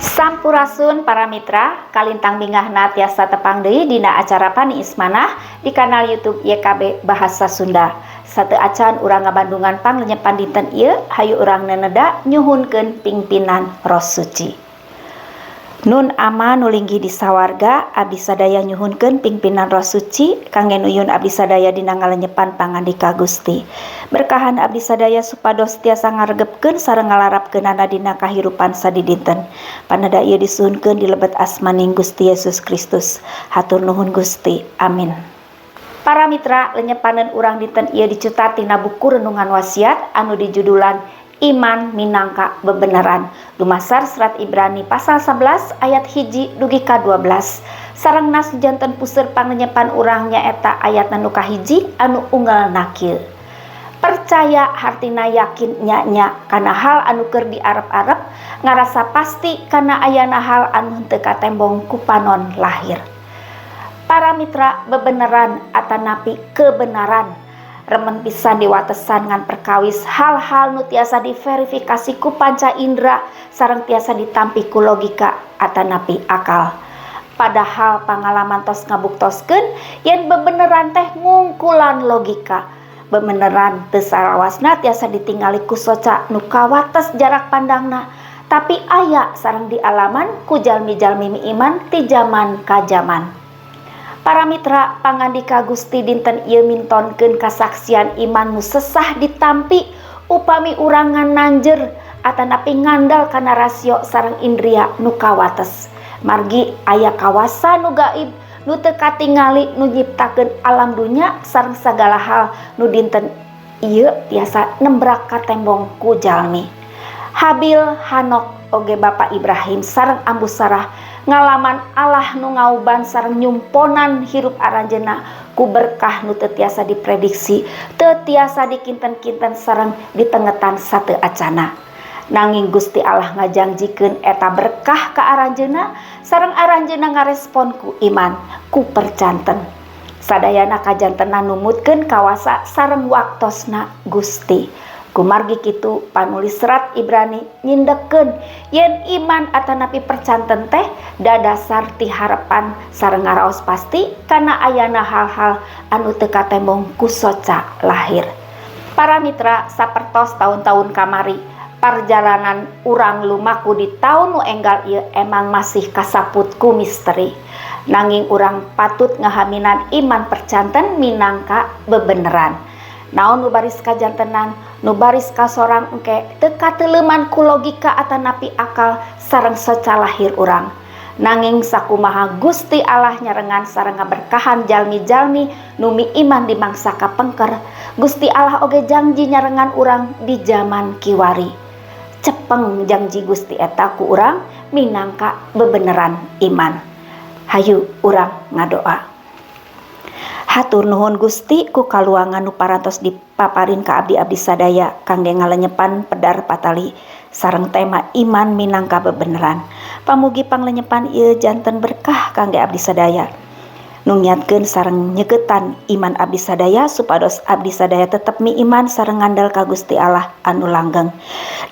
Sampurasun para mitra, kalintang bingahna tiasa tepang deui dina acara Paniis Manah di kanal YouTube YKB Bahasa Sunda. Sateuacan urang ngabandungan panglenyepan dinten ieu, hayu urang neneda nyuhunkeun pingpinan Roh Suci. Nun Ama nu linggih di sawarga, abdi sadaya nyuhunkeun pingpinan Roh Suci kangge nuyun abdi sadaya dina ngalenyepan pangandika Gusti. Berkahan abdi sadaya supados tiasa ngaregepkeun sareng ngalarapkeunana dina kahirupan sadidinten. Paneda ieu disuhunkeun di lebet asmaning Gusti Yesus Kristus. Hatur nuhun Gusti. Amin. Para mitra, lenyepaneun urang dinten ieu dicutat tina buku Renungan Wasiat anu dijudulan Iman Minangka Bebeneran, dumasar Serat Ibrani pasal 11 ayat 1 dugi ka 12. Sareng nas janten puseur panglenyepan urang nyaeta ayat nu kahiji anu unggal kieu. Percaya hartina yakin nya-nya kana hal anu keur diarep-arep, ngarasa pasti kana ayana hal anu henteu katembong ku panon lahir. Para mitra, bebeneran atanapi kebenaran remen pisan diwatesan ngan perkawis hal-hal nu tiasa diverifikasi ku panca indera sareng tiasa ditampi ku logika atanapi akal. Padahal pangalaman tos ngabuktoskeun yen bebeneran teh ngungkulan logika. Bebeneran teu salawasna tiasa ditingali ku soca nu kawates jarak pandangna, tapi aya sareng dialaman ku jalmi-jalmi iman ti jaman ka jaman. Para mitra, pangandika Gusti dinten ieu mintonkeun kasaksian iman nu sesah ditampi upami urang nanjer atanapi ngandal kana rasio sareng indria nu kawates. Margi aya kawasa nu gaib nu teu katingali nu nyiptakeun alam dunya sareng sagala hal nu dinten ieu tiasa nembrak katembong ku jalmi. Habil, Hanok, oge Bapak Ibrahim sareng Ambu Sarah ngalaman Allah nu ngauban sareng nyumponan hirup aranjeuna ku berkah nu teu tiasa diprediksi, teu tiasa dikinten-kinten sareng ditengetan sateu acana. Nanging Gusti Allah ngajangjikeun eta berkah ka aranjeuna sareng aranjeuna ngarespon ku iman, ku percanten. Sadayana kajantenan numutkeun kawasa sareng waktosna Gusti. Kumargi kitu panulis Serat Ibrani nyindekkeun yen iman atanapi percanten teh dadasar ti harepan sareng ngaraos pasti kana ayana hal-hal anu teu katembong ku soca lahir. Para mitra, sapertos taun-taun kamari, parjalanan urang lumaku di taun nu enggal ieu emang masih kasaput ku misteri. Nanging urang patut ngahaminan iman percanten minangka bebeneran. Naon nu baris kajantenan, nu baris kasorang engke teu kateuleman ku logika atanapi akal sareng soca lahir urang. Nanging sakumaha Gusti Allah nyarengan sareng ngaberkahan jalmi-jalmi nu miiman di mangsa kapengker, Gusti Allah oge janji nyarengan urang di jaman kiwari. Cepeng janji Gusti eta ku urang minangka bebeneran iman. Hayu urang ngadoa. Hatur nuhun Gusti ku kaluangan nu parantos dipaparin ka abdi-abdi sadaya kangge ngalenyepan pedar patali sareng tema iman minangka bebeneran. Pamugi panglenyepan ieu janten berkah kangge abdi sadaya. Nu ngiatkeun sareng nyegetan iman abdi sadaya supados abdi sadaya tetep miiman sareng ngandel ka Gusti Allah anu langgeng.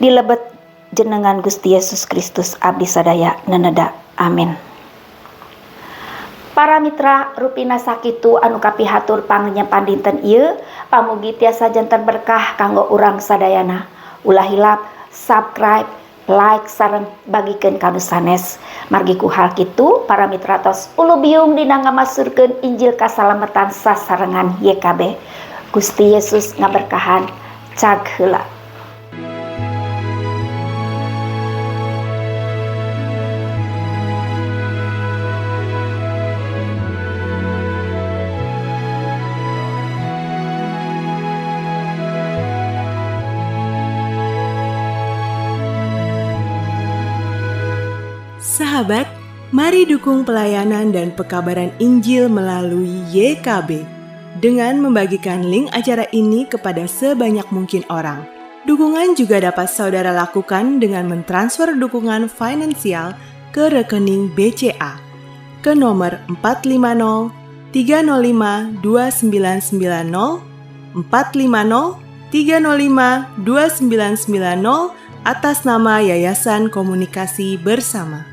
Di lebet jenengan Gusti Yesus Kristus abdi sadaya neneda. Amin. Para mitra, rupina sakitu anu kapihatur panglenyepan dinten ieu, pamugi tiasa janten berkah kanggo urang sadayana. Ulah hilap subscribe, like sareng bagikeun ka nu sanes. Margi ku hal kitu para mitra tos ulubiung dina ngamasurkeun Injil kasalametan sasarengan YKB. Gusti Yesus ngaberkahan. Cag heula. Sahabat, mari dukung pelayanan dan pekabaran Injil melalui YKB dengan membagikan link acara ini kepada sebanyak mungkin orang. Dukungan juga dapat saudara lakukan dengan mentransfer dukungan finansial ke rekening BCA ke nomor 450 305 2990, 450 305 2990 atas nama Yayasan Komunikasi Bersama.